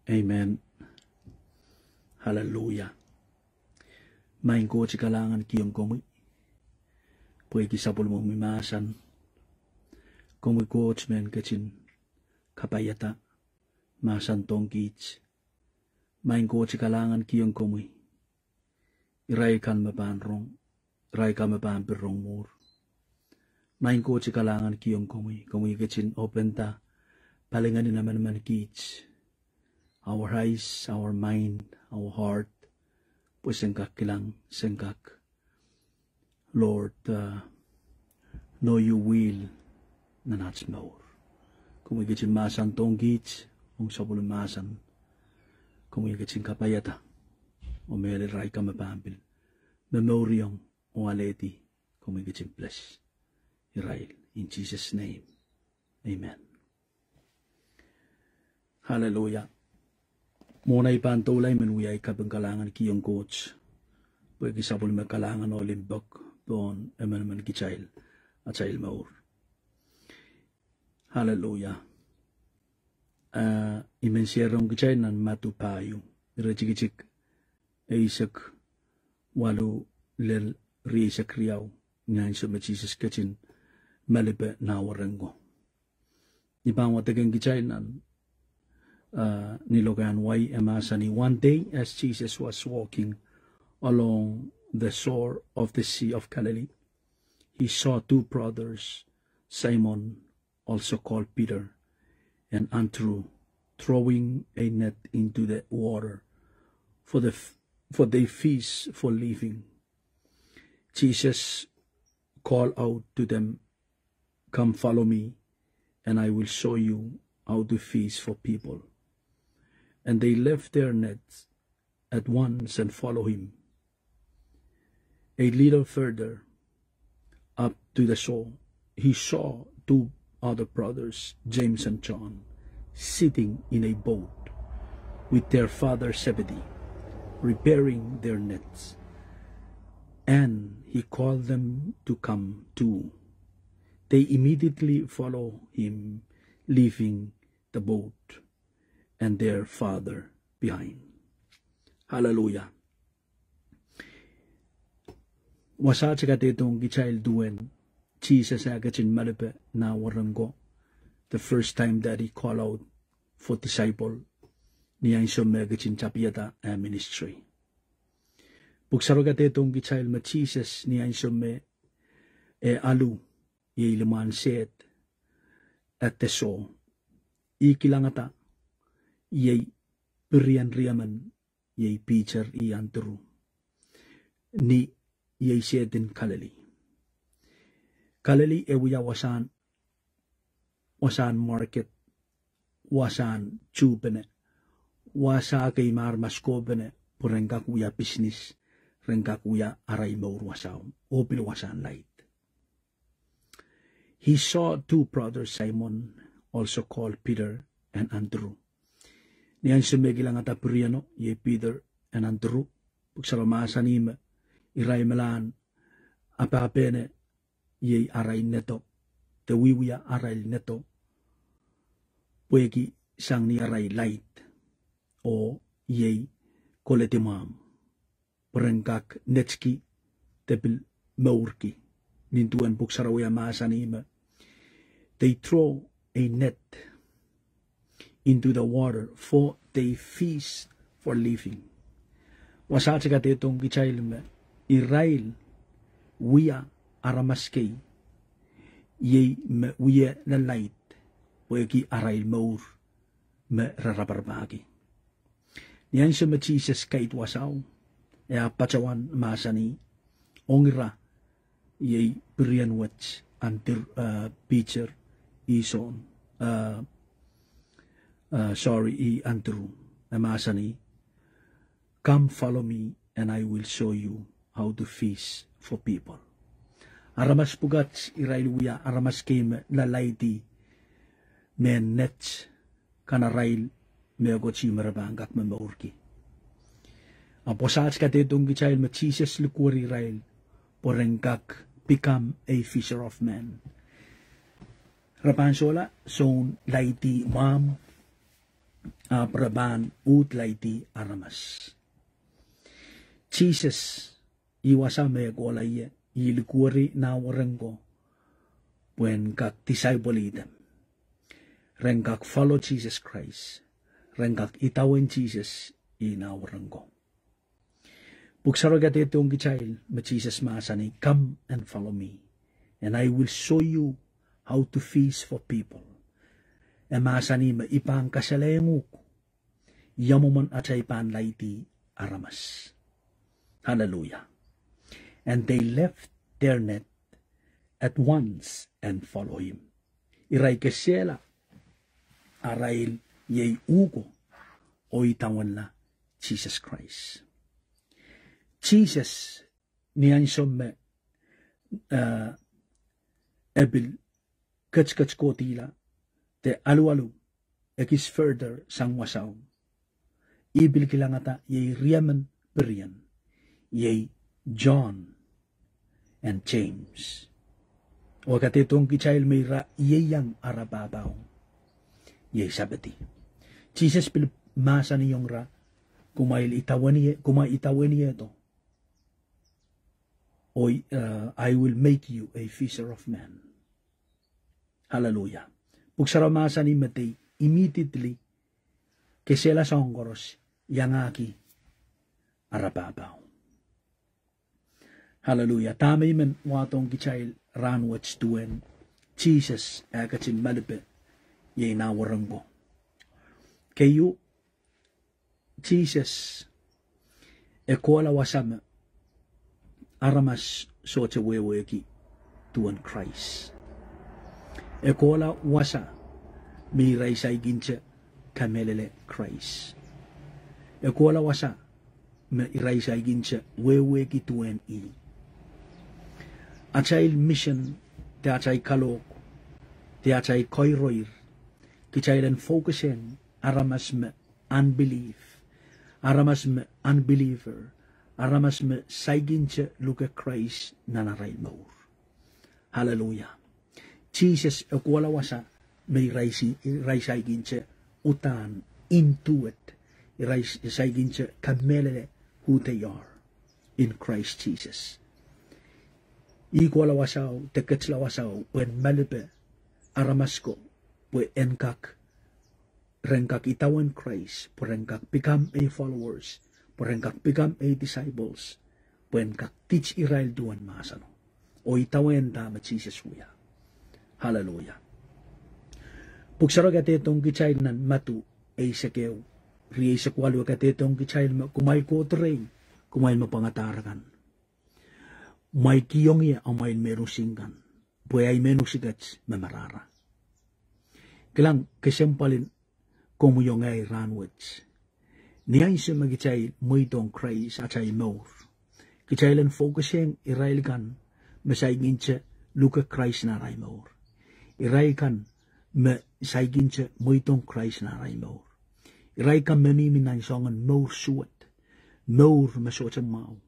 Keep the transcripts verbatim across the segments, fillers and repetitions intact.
Amen. Hallelujah. Maing Koht, I kalahngan kihong komwi pwehki sapwellimomwi mahsen. Komwi Koht me ketin kapaiada, mahsandohng kiht. Maing Koht, I kalahngan kihong komwi irail kan me pahn rong, irail kan me pahn pil rong mwuhr. Maing Koht, I kalahngan kihong komwi, komwi ketin openda palingehn en emenemen kiht, our eyes, our mind, our heart, pwe sen kak kilang, sen kak, Lord, uh, know your will nan aht mour. Komwi ketin mahsandohng kiht ong sapwellime mahsen. Komwi ketin kapaiada, oh mehlel irail kan me pahn pil momouriong oh alehdi, komwi ketin bless irail. In Jesus' name, amen. Hallelujah. Mwohn ei pahn doula, I men wia ei kaping kalahngan kihong Koht pwehki sapwellime kalahngan oh limpoak pohn emenemen kitail, atail mour. Hallelujah. Ah, I men sehse ong kitail nan Madiu pahieu, iretikitik eisek waluh lel rieisek riau, ni ansou me Sises ketin malipe nah wahnpoaron ko. I pahn wadekehng kitail nan, uh, ni lokaiahn wai, e mahsanih: One day, as Jesus was walking along the shore of the Sea of Galilee, he saw two brothers, Simon, also called Peter, and Andrew, throwing a net into the water, for the f-, for they fish for living. Jesus called out to them, "Come follow me, and I will show you how to fish for people." And they left their nets at once and follow him. A little further up to the shore, he saw two other brothers, James and John, sitting in a boat with their father Zebedee, repairing their nets. And he called them to come too. They immediately follow him, leaving the boat and their father behind. Hallelujah. Wasaht e kadehdehiong kitail duwen Sises eh ketin malipe nah wahnpoaron ko, the first time that he called out for disciple, ni ansou me e ketin tapihada eh ministry. Pwuhk Sarawi kadehdehiong kitail me Sises ni ansou me e alu, iei limwahn sehd, at the shore, ih kilangada iei pirien riemen, iei Peter oh Andrew, ni iei sehd en Galilee. Galilee e wia wasahn, wasahn market, wasahn tuhpene, wasa kei me aramas kohpene pwe ren kak wia business, ren kak wia arail mour wasao, oh pil wasahn laid. He saw two brothers Simon, also called Peter, and Andrew. Ni ansou me e kilangada pirieno, iei Peter and Andrew, Pwuhk Sarawi mahsanih me irail me lahn apahpene iei arail neto, de wiewia arail neto pwehki sang ni arail laid, oh iei koledi mwahmw, pwe ren kak netki de pil mourki. Nin duwen Pwuhk Sarawi e mahsanih me, they throw a net into the water, for they fish for living. Wasaht e kadehdehiong kitail me irail wia aramas kei, iei me wia laid, pwehki arail mour me re raparapahki. Ni ansou me Sises kaidehn wasao, e ahpw patohwan mahsanih ong ira, iei pirien wet, Andr-, eh, Peter, oh John, eh, eh, sorry, oh Andrew, e mahsanih, "Come follow me and I will show you how to fish for people." Aramas pwukat irail wia aramas kei me lalaidi mehn net kan arail mehkot me re pahn kak momourki. Ahpw wasaht kadehdehiong kitail me Sises likwerih irail pwe ren kak become a fisher of men. Re pahn sohla soun laidi mwahmw, ahpw re pahn uhd laidi aramas. Sises, ih wasa me e kohla ie, ih likwerih nah weren ko pwehn kak disciple ihte, ren kak follow Sises Krais, ren kak idawehn Sises ih nah weren ko. Pwuhk Sarawio kadehdehiong kitail me Sises mahsanih, Come and follow me, and I will show you how to fish for people. E mahsanih me I pahn kasalehiong uhk ia mwomwen atail pahn laidi aramas. Hallelujah. And they left their net at once and followed him. Irail kesehla arail iei uh ko oh idawehnla Sises Krais. Sises, ni ansou me e pil ketiket kohdihla de alualu ekis further sang wasao, ih pil kilangada iei riemen pirien, iei John and James. Oh e kadehdehiong kitail me ira ieiang ara pahpao, iei Sepedi. Sises pil mahsanihong ira, Kumwail idawehn ie, kumwail idawehn iehdo, oh I will make you a fisher of men. Hallelujah. Pwuhk Sarawio mahsanih me they immediately kesehla soahng koaros, iangahki ara pahpao. Hallelujah. Dahme I men wahdohng kitail rahnwet duwen Sises eh ketin malipe iei nah weren ko. Keieu, Sises e kohla wasa me aramas sohte wehwehki duwen Krais. E kohla wasa me irail saikinte kamehlele Krais. E kohla wasa me irail saikinte wehwehki duwen ih. Atail mission, de atail kalohk, de atail koiroir, kitail en focusehng aramas me unbelief, aramas me unbeliever, aramas me saikinte luke Krais nan arail mour. Hallelujah. Sises e kohla wasa me irail saikinte uhdahn into it, irail saikinte kamehlele who they are in Christ Jesus. Ih kohla wasao de ketila wasao pwehn malipe aramas ko pwe en kak ren kak idawehn Krais, pwe ren kak become a followers, pwe ren kak become a disciples, pwe en kak dit irail duwen mahseno oh idawehn dahme Sises wia. Hallelujah. Pwuhk Sarawio kadehdehiong kitail nan Madiu eisek ehu, rieisek waluh, e kadehdehiong kitail me, Kumwail kohdo rehi, kumwail me pwangadahr akan, kumwail kihong ie amwail mehn using kan, pwe ahi mehn usiket me marahra. Kilang kesempwal en komwi oh ngehi rahnwet. Ni ansou me kitail mweidohng Krais atail mour, kitail en focusehng irail kan me saikinte luke Krais nan arail mour, irail kan me saikinte mweidohng Krais nan arail mour, irail kan me mihmi nan soangen mour suwed, mour me sohte mwahu.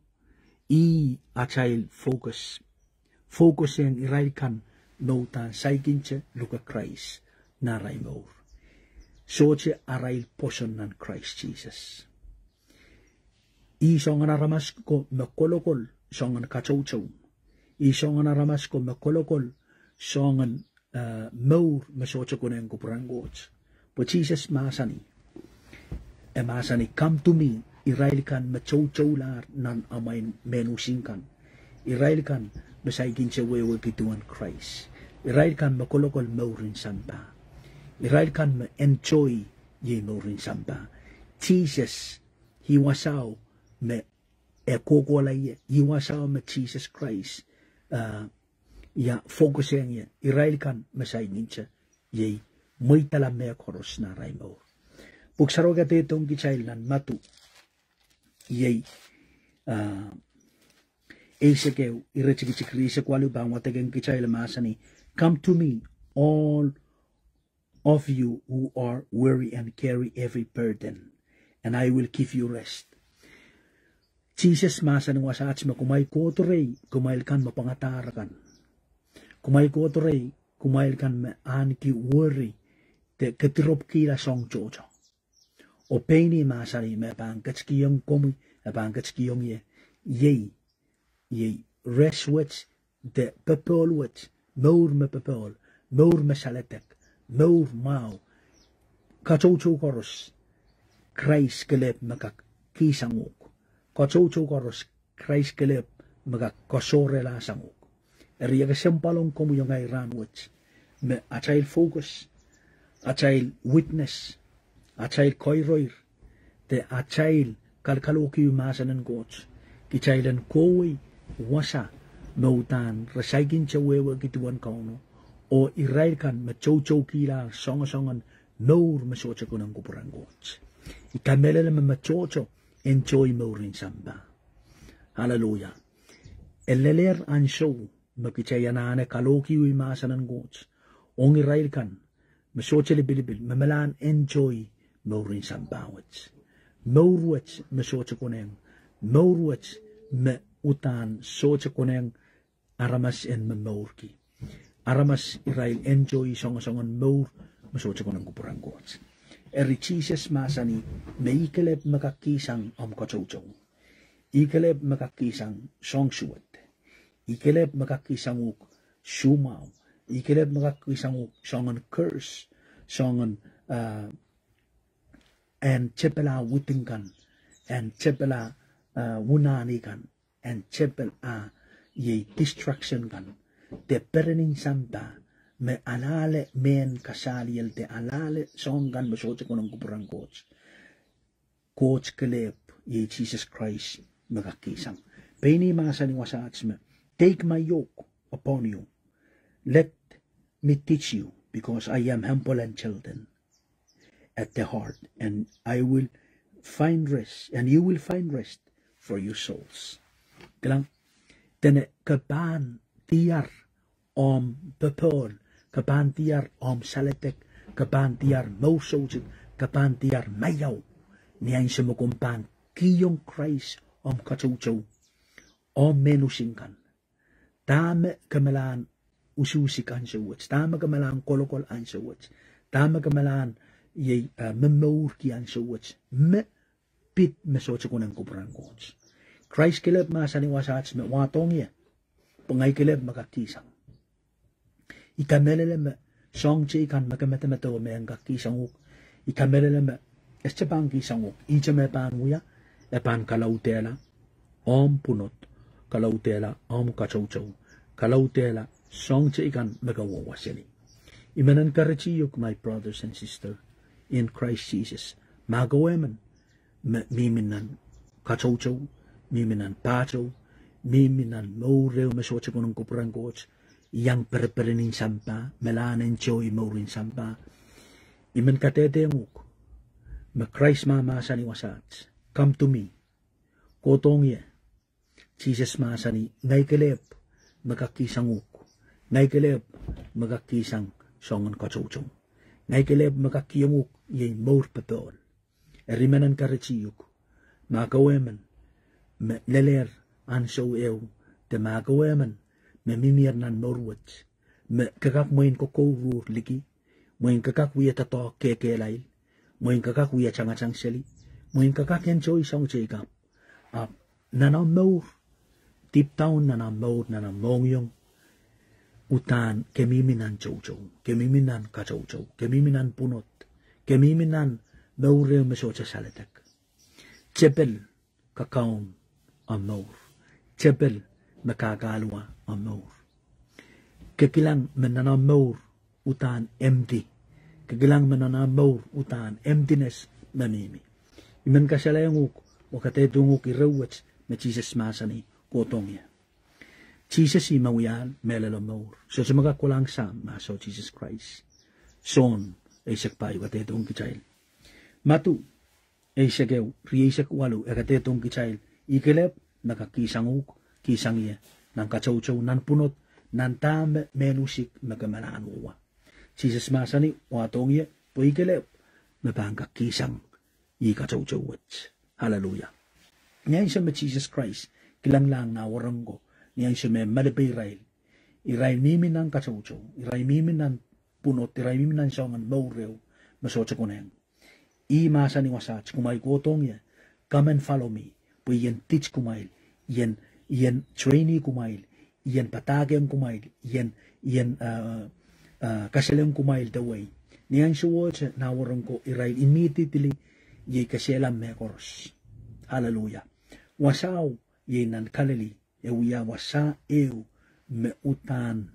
Ih atail focusehng irail kan me uhdahn saikinte luke Krais nan arail mour, sohte arail pwoson nan Krais Sises. Ih soangen aramas ko me kolokol soangen katoutou. Ih soangen aramas ko me kolokol soangen mour me sohte konehng kupwuren Koht. Pwe Sises mahsanih, e mahsanih, Come to me, irail kan me toutoulahr nan amwail mehn using kan, irail kan me saikinte wehwehki duwen Krais, irail kan me kolokol mouren sampah, irail kan me enjoy iei mouren sampah. Sises, ih wasao me e kohkohla ie, ih wasao me Sises Krais ia focusehng ie, irail kan me saikinte iei mweidala mehkoaros nan arail mour. Pwuhk Sarawio kadehdehiong kitail nan Madiu iei eisek ehu, iretikitik rieisek waluh pahn wadekehng kitail, e mahsanih, Come to me, all of you who are weary and carry heavy burden, and I will give you rest. Sises mahsanih wasaht me, Kumwail kohdo rehi, kumwail kan me pwangadahr akan, kumwail kohdo rehi, kumwail kan me ahneki worry de kediropwkihla soahng tohto. Oh pein ih mahsanih me e pahn ketikihong komwi, e pahn ketikihong ie, iei, iei res wet, de popohl wet, mour me popohl, mour me saledek, mour mwahu, katoutou koaros, Krais kelehpw me kak kihsang uhk. Katoutou koaros, Krais kelehpw me kak koasoahrelahsang uhk. Eri e kesempwal ong komwi oh ngehi rahnwet me atail focus, atail witness, atail koiroir, de atail kalkalohki mahsen en Koht, kitail en kohwei wasa me uhdahn re saikinte wehwehki duwen Kauno, oh irail kan me toutoukihla soangosoangen mour me sohte konehng kupwuren Koht. I kamehlele me me tohto enjoy mouren sampah. Aleluia. E lelehr ansou me kitail anahne kalohkihwei mahsen en Koht ong irail kan me sohte lipilipil, me melahn enjoy mouren sampah wet. Mour wet me sohte konehng, mour wet me uhdahn sohte konehng aramas en momourki. Aramas irail enjoy soangosoangen mour me sohte konehng kupwuren Koht. Eri Sises mahsanih me ih kelehpw me kak kihsang omw katoutou. Ih kelehpw me kak kihsang soahng suwed. Ih kelehpw me kak kihsang uhk soumwahu. Ih kelehpw me kak kihsang uhk soangen curse, soangen, ah, en tepel ah widing kan, en tepel ah, ah, wunahni kan, en tepel ah, iei destruction kan, de perenin sampah, me alahle mehn kasaliel de alahle soahng kan me sohte konehng kupwuren Koht. Koht kelehpw, iei Sises Krais, me kak kihsang. Pein ih mahsanih wasaht me, take my yoke upon you. Let me teach you, because I am humble and children at the heart, and I will find rest, and you will find rest for your souls. Kilang, dene ke pahn diar omw popohl, ke pahn diar omw saledek, ke pahn diar mour soutuk, ke pahn diar maiau, ni ansou me komw pahn kihong Krais omw katoutou, omw mehn using kan. Dahme ke melahn usuhsik ansou wet, dahme ke melahn kolokol ansou wet, dahme ke melahn, iei, ah, momourki ansou wet, me pid me sohte konehng kupwuren Koht. Krais kelehpw mahsanih wasaht me wahdohng ie, pwe ngehi kelehpw me kak kihsang. I kamehlele me soahng teikan me ke medemedewe me en kak kihsang uhk, I kamehlele me e sohte pahn kihsang uhk. Ihte me pahn wia, e pahn kalaudehla omw pwunod, kalaudehla omw katoutou, kalaudehla soahng teikan me ke wehwehki seli. I men encourage uhk, my brothers and sisters in Christ Jesus, ma kowe emen me mihmi nan katoutou, mihmi nan pahtou, mihmi nan mour ehu me sohte konehng kupwuren Koht, iang pereperenin sampah, melahn enjoy mouren sampah, I men kadehdehiong uhk me Krais mahmahsanih wasaht, come to me, kohdohng ie. Sises mahsanih, ngehi kelehpw me kak kihsang uhk, ngehi kelehpw me kak kihsang soangen katoutou, ngehi kelehpw me kak kihong uhk iei mour popohl. Eri I men encourage uhk, ma kowe emen me lelehr ansou ehu, de ma kowe emen me mihmier nan mour wet, me ke kak mwein kokouruhr liki, mwein ke kak wie doadoahk kekehlail, mwein ke kak wie tangatang seli, mwein ke kak enjoy soahng teikan, ahpw nan omw mour, deep down nan omw mour, nan omw mohngiong, uhdahn ke mihmi nan toutou, ke mihmi nan katoutou, ke mihmi nan pwunod, ke mihmi nan mour ehu me sohte saledek. Tepel kakaun omw mour. Tepel me kahkahluwa omw mour. Ke kilang me nan omw mour uhdahn empty. Ke kilang me nan omw mour uhdahn emptiness me mihmi. I men kasalehiong uhk oh kadehdehiong uhk ire wet me Sises mahsanih, kohdohng ie. Sises ih me wiahla mehlel oh mour. Sohte me kak kolahng Sahm, ma soh Sises Krais. Sohn eisek pahieu kadehdehiong kitail. Madiu eisek ehu, rieisek waluh, e kadehdehiong kitail, I kelehpw me kak kihsang uhk, kihsang ie, nan katoutou, nan pwunod, nan dahme mehn usik me ke melahn wehwe. Sises mahsanih, wahdohng ie, pwe I kelehpw me pahn kak kihsang ih katoutou wet. Aleluia. Ni ansou me Sises Krais kilanglahng nah wahnpoaron ko, ni ansou me malipe irail, irail mihmi nan katoutou, irail mihmi nan pwunod, irail mihmi nan soangen mour ehu me sohte konehng. Ih mahsanih wasaht, kumwail kohdohng ie, come and follow me. Pwe I en teach kumwail, I en, I en train kumwail, I en padahkihong kumwail, I en, I en, uh, uh, kaselehng kumwail the way. Ni ahnsowohte, nah wahnpoaron ko, irail immediately, iei kesehla mehkoaros. Hallelujah. Wasao, iei nan Kalili, e wia wasa ehu me uhdahn,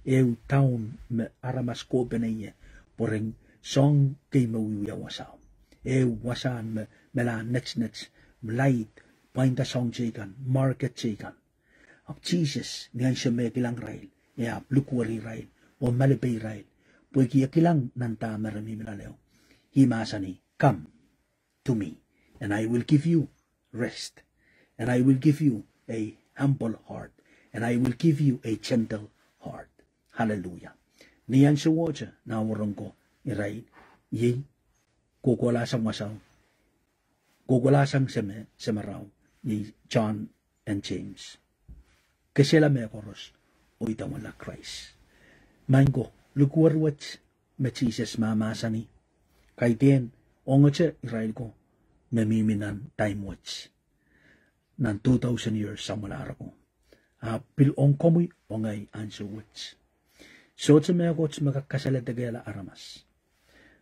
ehu daun me aramas kohpene ie, pwe ren soahng kei me wiewia wasao. Ehu wasahn me, me mehla netnet, laid, pwainda soahng teikan, market teikan. Ahpw Sises, ni ansou me e kilang irail, e ahpw likwerih irail, oh malipe irail, pwehki e kilang nan dahme re mihmi loale. Ih mahsanih, come to me, and I will give you rest, and I will give you a humble heart, and I will give you a gentle heart. Hallelujah. Ni ahnsowohte, nah wahnpoaron ko, irail, iei, kohkohlahsang wasao, kohkohlahsang seme, semerao, iei John and James. Kesehla mehkoaros, oh idawehnla Krais. Maing ko, likwerih wet me Sises mahmahsanih, kaidehn ongete irail ko me mihmi nan time wet, nan two thousand years samwalahro ko. Ahpw pil ong komwi oh ngehi ansou wet. Sohte mehkot me kak kasaledekehla aramas.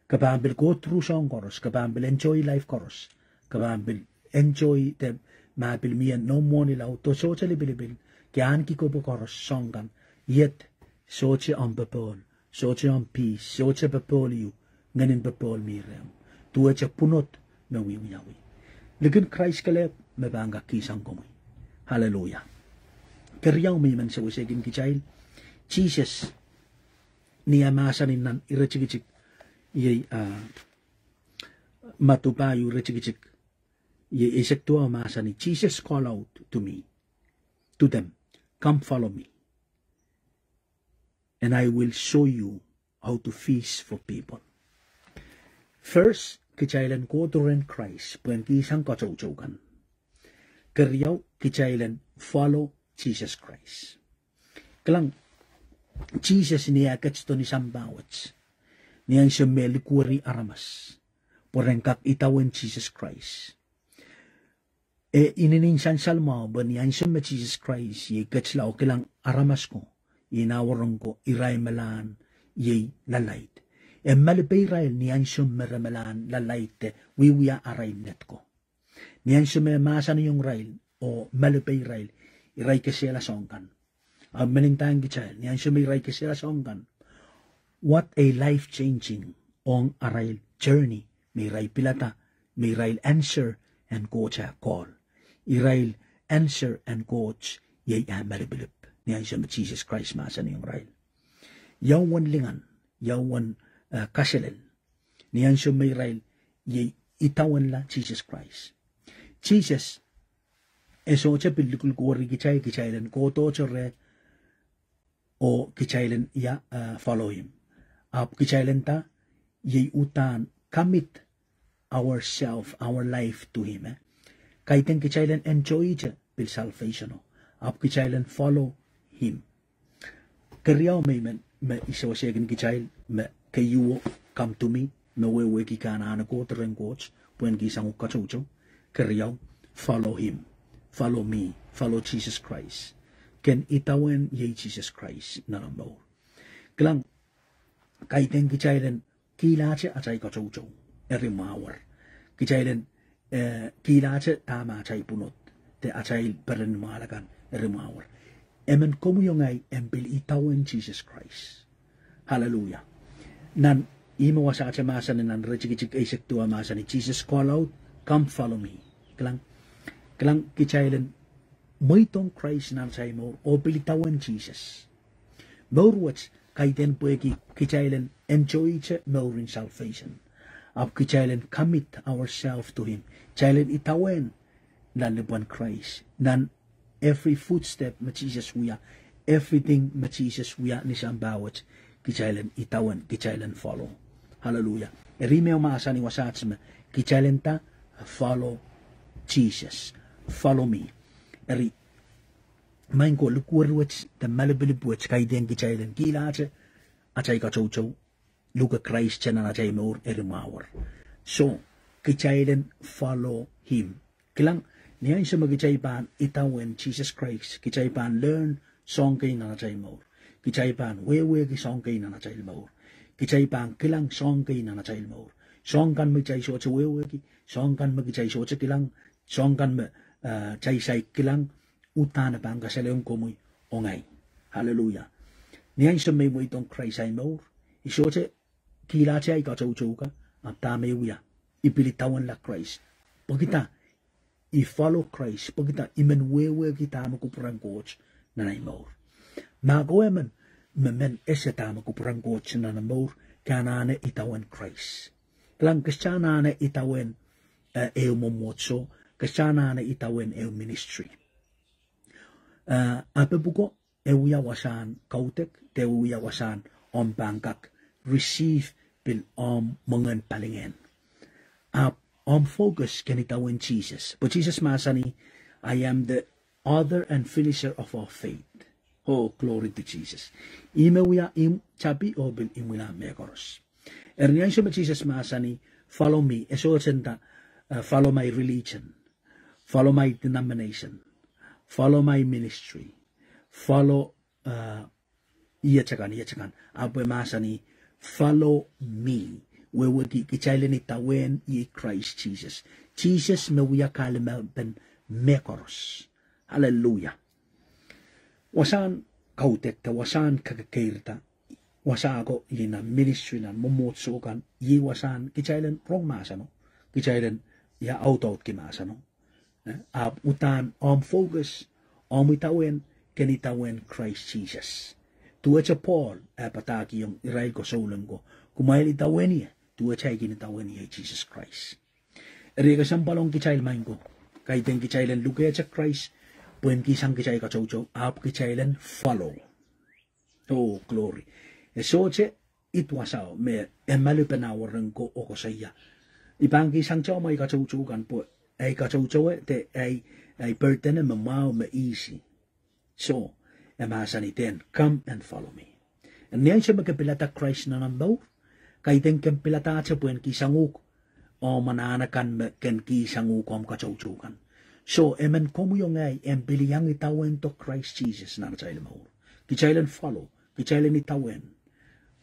Ke pahn pil go through soahng koaros, ke pahn pil enjoy life koaros, ke pahn pil enjoy de ma pil mie noumw mwohni laud oh sohte lipilipil, ke ahneki kohpwukoaros soahng kan, iet, sohte omw popohl, sohte omw peace, sohte popohl ehu, ngehnin popohl mi rehmw. Duwehte pwunod me wiewiawi. Likin Krais kelehpw me pahn kak kihsang komwi. Hallelujah. Keriau me I men sewesehkin kitail, Sises, ni eh mahsanih nan iretikitik, iei, ah, Madiu pahieu iretikitik, iei eisek duwau mahsanih, Jesus call out to me, to them, come follow me, and I will show you how to fish for people. First, kitail en kohdo rehn Krais pwehn kihsang katoutou kan. Keriau, kitail en follow Jesus Christ. Kilang, Sises ni eh ketido ni sampah wet, ni ansou me e likwerih aramas pwe ren kak idawehn Sises Krais, e inenen sansal mwahu pwe ni ansou me Sises Krais iei ketila oh kilang aramas ko, iei nah wahnpoaron ko, irail melahn iei lalaid, e malipe irail ni ansou me re melahn lalaid de wiewia arail net ko. Ni ansou me e mahsanihong irail oh malipe irail, irail kesehla soahng kan. Ah men ndahng kitail, ni ansou me irail kesehla soahng kan, what a life changing ong arail journey, me irail pilada, me irail answer en Koht eh call. Irail answer en Koht iei eh malipilip. Ni ansou me Sises Krais mahsanihong irail, ia uwen lingan, ia uwen, eh, kaselel, ni ansou me irail iei idawehnla Sises Krais. Sises, e sohte pil likwerih kitail, kitail en kohdohte reh oh kitail en ia, eh, follow him. Ahpw kitail en nda, iei uhdahn commit ourself, our life to him, eh. Kaidehn kitail en enjoyte pil salvation o, ahpw kitail en follow him. Keriau me I men, me I sewesehkin kitail, me keieu, come to me, me wehwehki ke anahne kohdo rehn Koht pwehn kihsang uhk katoutou. Keriau, follow him, follow me, follow Jesus Christ. Ken idawehn iei Sises Krais nan omw mour. Kilang, kaidehn kitail en kihlahte atail katoutou eri mwahuier. Kitail en, eh, kihlahte dahme atail pwunod de atail peren mwahl akan eri mwahuier. Emen komwi oh ngehi en pil idawehn Sises Krais. Hallelujah. Nan ih me wasahte mahsanih nan iretikitik eisek duwau mahsanih, Jesus call out, come follow me. Kilang, kilang, kitail en mweidohng Krais nan atail mour oh pil idawehn Sises. Mour wet kaidehn pwehki kitail en enjoyte mouren salvation, ahpw kitail en commit ourselves to him. Kitail en idawehn nan lipwen Krais, nan every footstep me Sises wia, everything me Sises wia ni sampah wet, kitail en idawehn, kitail en follow. Hallelujah. Eri me e mahsanih wasaht me kitail en nda, follow Jesus, follow me. Eri maing ko, likwerih wet de malipilip wet kaidehn kitail en kihlahte atail katoutou, luke Krais nan atail mour eri mwahuier. So, kitail en follow him. Kilang, ni ansou me kitail pahn idawehn Sises Krais, kitail pahn learn soahng kei nan atail mour. Kitail pahn wehwehki soahng kei nan atail mour. Kitail pahn kilang soahng kei nan atail mour. Soahng kan me kitail sohte wehwehki, soahng kan me kitail sohte kilang, soahng kan me, eh, kitail saik kilang, udahn e pahn kasalehiong komwi oh ngehi. Hallelujah. Ni ansou me i mweidohng Krais ahi mour, i sohte kihlahte ahi katoutouka, ahpw dahme i wia, i pil idawehnla Krais. Pwehki dah? I follow Krais, pwehki dah? I men wehwehki dahme kupwuren Koht nan ahi mour. Ma kowe men, me men ese dahme kupwuren Koht nan omw mour, ke anahne idawehn Krais. Kilang, ke sohte anahne idawehn, eh, ehu mwomwohdiso, ke sohte anahne idawehn ehu ministry. Eh, ape pwuko, e wia wasahn kaudok, de e wia wasahn omw pahn kak receive pil omw mwengehn palingehn. Ahpw omw focus ken idawehn Sises. Pwe Sises mahsanih, I am the author and finisher of our faith. Oh, glory to Jesus. Ihme wia imw tapi oh pil imwila mehkoaros. Eri ni ansou me Sises mahsanih, follow me, e sohte nda, eh, follow my religion, follow my denomination, follow my ministry, follow, eh, iet akan, iet akan. Ahpw e mahsanih, follow me. Wehwehki kitail en idawehn iei Krais Sises. Sises me wia kahlemen mehkoaros. Hallelujah. Wasahn kaudok de wasahn kakekeirda, wasa ko iei nan ministry, nan mwomwohdiso kan, iei wasahn kitail en rong mahseno, kitail en, ia, audaudki mahseno. Eh, ahpw udahn omw focus, omw idawehn, ken idawehn Krais Sises. Duwehte Pohl e padahkihong irail ko souleng ko, kumwail idawehn ie, duwehte I kin idawehn ie Sises Krais. Eri e kesempwal ong kitail, maing ko, kaidehn kitail en lukehte Krais pwehn kihsang kitail katoutou, ahpw kitail en follow. Oh, glory. E sohte id wasao me e malipe nan weren ko oh koasoia, I pahn kihsang tohn ahi katoutou kan pwe ahi katoutou de ahi, ahi burden me mwahu, me easy. So, e mahsanih, come and follow me. Ni ansou me ke pilada Krais nan omw mour, kaidehn ke piladahte pwehn kihsang uhk omw anahn akan me ken kihsang uhk omw katoutou kan. So, emen komwi oh ngehi en pil iang idawehndo Krais Sises nan atail mour. Kitail en follow, kitail en idawehn.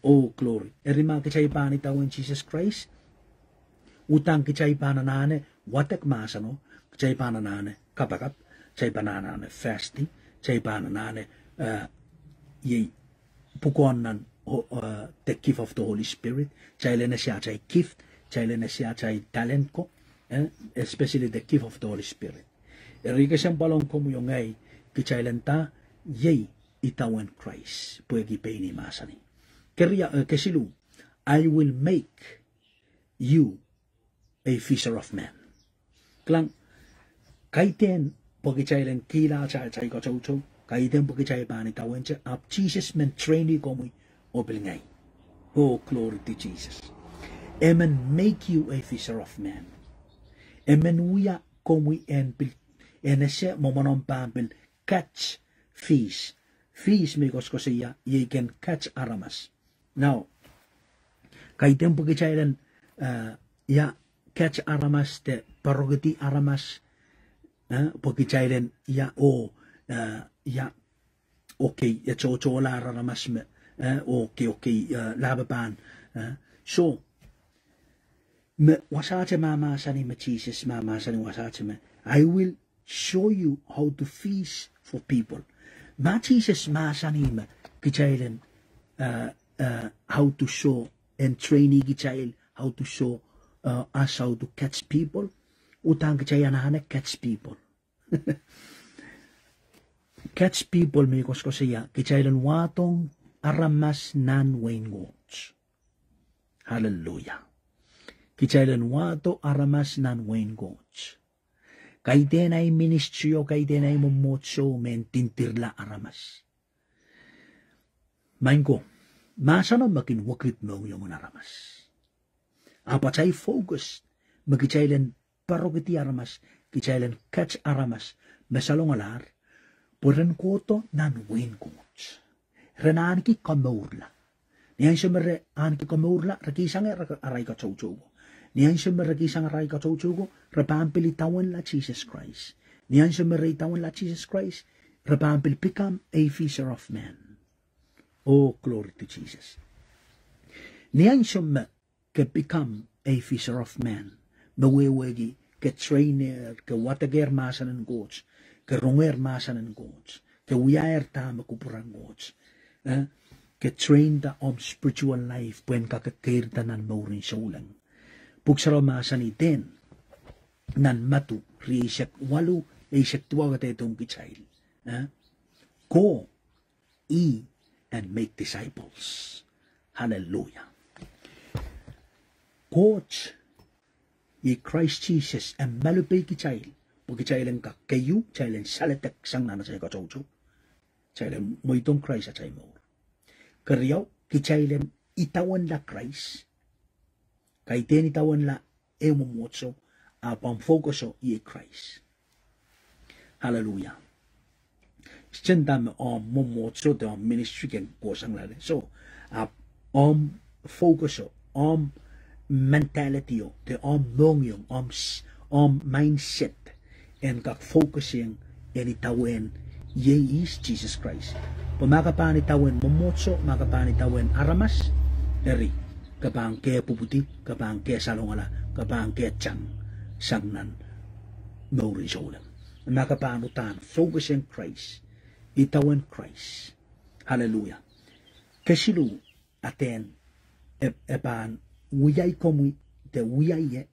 Oh, glory. Eri ma kitail pahn idawehn Sises Krais, udahn kitail pahn anahne wadek mahseno, kitail pahn anahne kapakap, kitail pahn anahne fasting, kitail pahn anahne, eh, iei pwukoahn nan, oh, eh, the gift of the Holy Spirit, kitail en ese atail gift, kitail en ese atail talent ko, eh, especially the gift of the Holy Spirit. Eri kesempwal ong komwi oh ngehi, kitail en nda, iei idawehn Krais, pwehki pein ih mahsanih, keria, eh, kesiluh, I will make you a fisher of men. Kilang, kaidehn pwe kitail en kihlahte atail katoutou, kaidehn pwe kitail pahn idawehn ie, ahpw Sises men train-i komwi oh pil ngehi. Oh, glory to Jesus. Emen make you a fisher of men. Emen wia komwi en pil, en ese mwomwen omw pahn pil catch fish. Fish me koasokoasoia, iei ken catch aramas. Now, kaidehn pwe kitail en, eh, ia, catch aramas de poarokedi aramas, eh, pwe kitail en ia, oh, eh, ia, okay, ia tohtohlahr aramas me, eh, okay, okay, eh, lahpahpahn, eh. So, me wasahte mahmahsanih, me Sises mahmahsanih wasahte me, I will show you how to fish for people. Ma Sises mahsanih me kitail en, eh, eh, how to show, en train-i kitail how to show, eh, us how to catch people, udahn kitail anahne catch people. Catch people me koasokoasoia, kitail en wahdohng aramas nan wehin Koht. Hallelujah. Kitail en wahdo aramas nan wehin Koht. Kaidehn ahi ministry oh kaidehn ahi mwomwohdiso me en tindirla aramas. Maing ko, mahseno me kin wekid mohngiongen aramas. Ahpw atail focus me kitail en poarokedi aramas, kitail en catch aramas me salongalahr, pwe ren kohdo nan wehin Koht, ren ahneki komourla. Ni ansou me re ahneki komourla, re kihsang arail katoutou ko. Ni ansou me re kihsang arail katoutou ko, re pahn pil idawehnla Sises Krais. Ni ansou me re idawehnla Sises Krais, re pahn pil become a fisher of men. Oh, glory to Jesus. Ni ansou me ke become a fisher of men, me wehwehki ke trainer, ke wadekehr mahsen en Koht, ke rongehr mahsen en Koht, ke wiahier dahme kupwuren Koht, eh, ke trainda omw spiritual life pwehn kak keirda nan mourin souleng. Pwuk Sarawi mahsanih dehn nan Madiu rieisek waluh, eisek duwau kadehdehiong kitail, eh, Go ye and make disciples. Hallelujah. Koht, iei Krais Sises, e malipei kitail pwe kitail en kak keieu, kitail en saledek sang nan atail katoutou, kitail en mweidohng Krais atail mour. Keriau, kitail en idawehnla Krais. Kaidehn idawehnla ehu mwomwohdiso, ahpw omw focuso iei Krais. Hallelujah. Sen dahme omw mwomwohdiso de omw ministry kin kohsang loale. Soh, ahpw omw focuso, omw mentalityo, de omw mohngiong, omw mindset en kak focusieng en idawehn iei ihs, Sises Krais. Pwe ma ke pahn idawehn mwomwohdiso, ma ke pahn idawehn aramas, eri, ke pahn kehpwupwudi, ke pahn kehsalongala, ke pahn kehtang sang nan mourin souleng. Ma ke pahn uhdahn focusieng Krais, idawehn Krais. Hallelujah. Kesiluh, a dehn, e, e pahn wiai komwi de wiahier,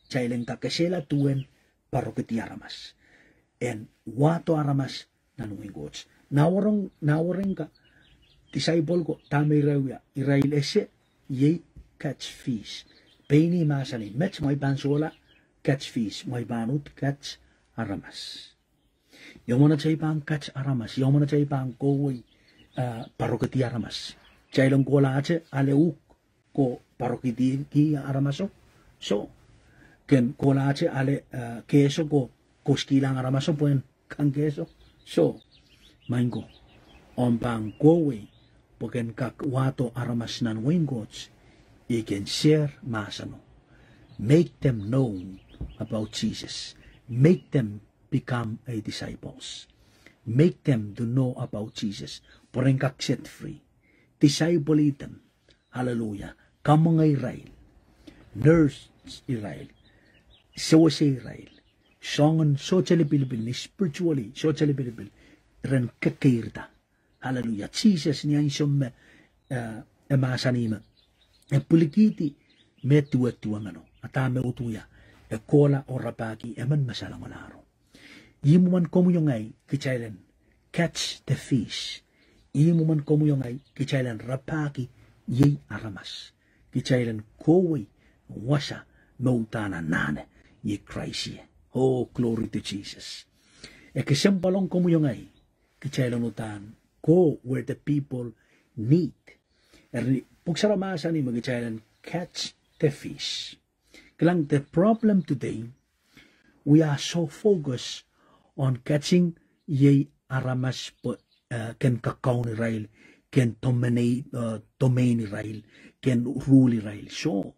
kitail en kak esehla duwen poarokidi aramas, en wahdo aramas nan wehin Koht. Nawaring, nawaring ka, disciple ko, dahme irail wia, irail ese, iei catch fish. Pein ih mahsanih, met mwein pahn solahr catch fish, mwein pahn uhd catch aramas. Ia mwomwen atail pahn catch aramas, ia mwomwen atail pahn kohwei, eh, poarokidi aramas. Kitail en kohlahte ale uhk ko poarokidiki aramaso? Soh. Ken kohlahte ale, eh, kehso ko koskihlang aramaso pwehn kang kehso? Soh. Maing ko, omw pahn kohwei pwe ken kak wahdo aramas nan wehin Koht, I kin share mahseno. Make them know about Jesus. Make them become a disciples. Make them to know about Jesus. Pwe ren kak set free. Disciple them. Hallelujah. Kamwenge irail. Nurse irail. Sewese irail. Soangen sohte lipilipil, ni spiritually sohte lipilipil, ren kekeirda. Hallelujah. Sises ni ansou me, eh, e mahsanih me e pwilikihdi me duwe duwemeno, a dahme uhd wia? E kohla oh rapahki emen me salongalahro. Ih mwomwen komwi oh ngehi kitail en catch the fish. Ih mwomwen komwi oh ngehi kitail en rapahki iei aramas. Kitail en kohwei wasa me uhdahn anahne, iei Krais ie. Oh, glory to Jesus. E kesempwal ong komwi oh ngehi kitail en uhdahn go where the people need. Eri pwuhk sarawi mahsanih me kitail en catch the fish. Kilang, the problem today, we are so focused on catching iei aramas pwe, eh, ken kakaun irail, ken domain, eh, domain irail, ken rule irail. Soh,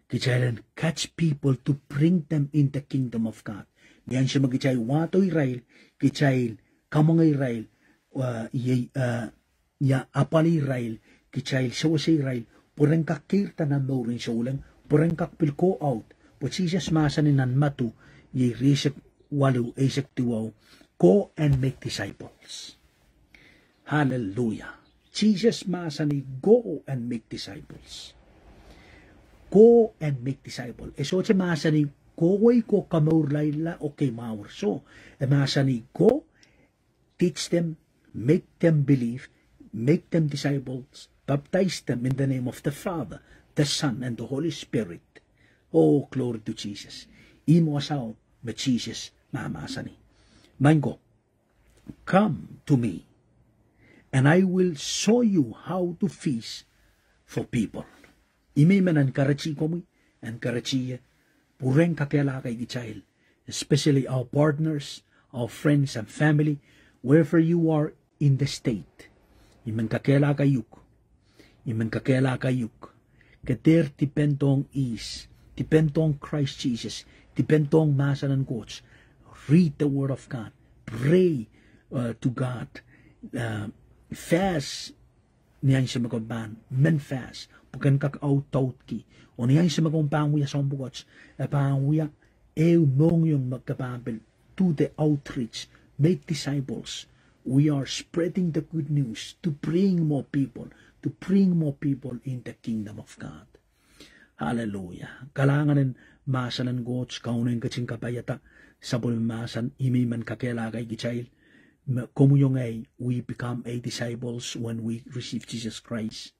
kitail en catch people to bring them in the kingdom of God. Ni ansou me kitail wahdo irail, kitail kamwenge irail, eh, iei, eh, ia apwalih irail, kitail sewese irail pwe ren kak keirda nan mourin souleng, pwe ren kak pil go out. Pwe Sises mahsanih nan Madiu, iei rieisek waluh, eisek duwau, go and make disciples. Hallelujah. Sises mahsanih go and make disciples. Go and make disciple. E sohte mahsanih kohwei ko kamourlailla oh kei mwahwir. Soh, e mahsanih go, teach them, make them believe, make them disciples, baptize them in the name of the Father, the Son, and the Holy Spirit. Oh, glory to Jesus. Ih me wasao me Sises mahmahsanih. Maing ko, come to me, and I will show you how to fish for people. Ih me I men encourage komwi, encourage ie, pwurehng kakehlaka kitail, especially our partners, our friends and family, wherever you are in the state. I men kakehlaka uhk. I men kakehlaka uhk. Ke dehr depend ong ihs Depend on Christ Jesus. Depend on mahsen en Koht. Read the word of God. Pray, uh, to God. Uh, fast ni ansou me komw pahn men fast, pwe ken kak audaudki. Oh ni ansou me komw pahn wia soahng pwukat, e pahn wia ehu mohngiong me ke pahn pil do the outreach, make disciples. We are spreading the good news to bring more people, to bring more people in the kingdom of God. Hallelujah. Kalahngan en mahsen en Koht, Kauno en ketin kapaiada sapwellime mahsen, ih me I men kakehlaka kitail, me komwi oh ngehi, we become a disciples when we receive Jesus Christ.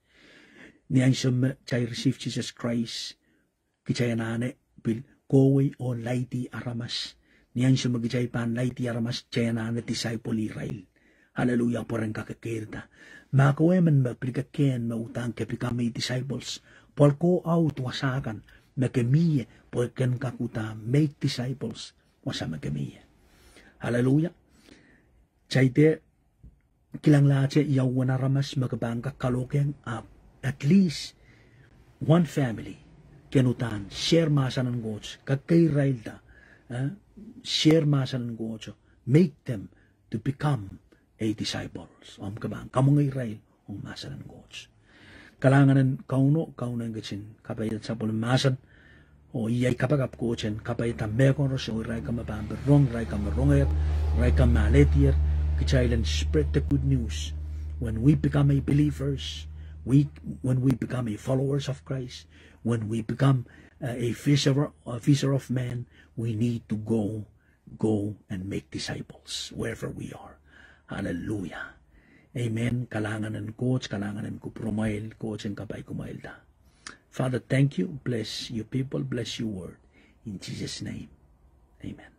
Ni ansou me kitail receive Jesus Christ, kitail anahne pil kohwei oh laidi aramas. Ni ansou me kitail pahn laidi aramas, kitail anahne disciple irail. Hallelujah, pwe ren kak keirda. Ma ke emen me pil kekehn me uhdahn ke become a disciples, pwal ko aud wasa kan me ke mie, pwe ken kak uhdahn make disciples wasa me ke mie. Hallelujah. Kitail dehr kilanglahte ia uwen aramas me ke pahn kak kalohkiong, ahpw at least one family ken uhdahn share mahsen en Koht, kakeirailda, eh, share mahsen en Koht, make them to become a disciples. Omw ke pahn kamwenge irail ong mahsen en Koht. Kalahngan en Kauno, Kauno en ketin kapaiada sapwellime mahsen. Oh iei ai kapakap, Koht en kapaiada mehkoaros, oh irail kan me pahn pil rong, irail kan me rongehr, irail kan me alehdier, kitail en spread the good news. When we become a believers, we, when we become a followers of Christ, when we become, uh, a fisher, a fisher of men, we need to go, go and make disciples wherever we are. Hallelujah. Amen. Kalahngan en Koht, kalahngan en kupwuromwail, Koht en kapai kumwailda. Father, thank you. Bless your people. Bless your word. In Jesus' name, amen.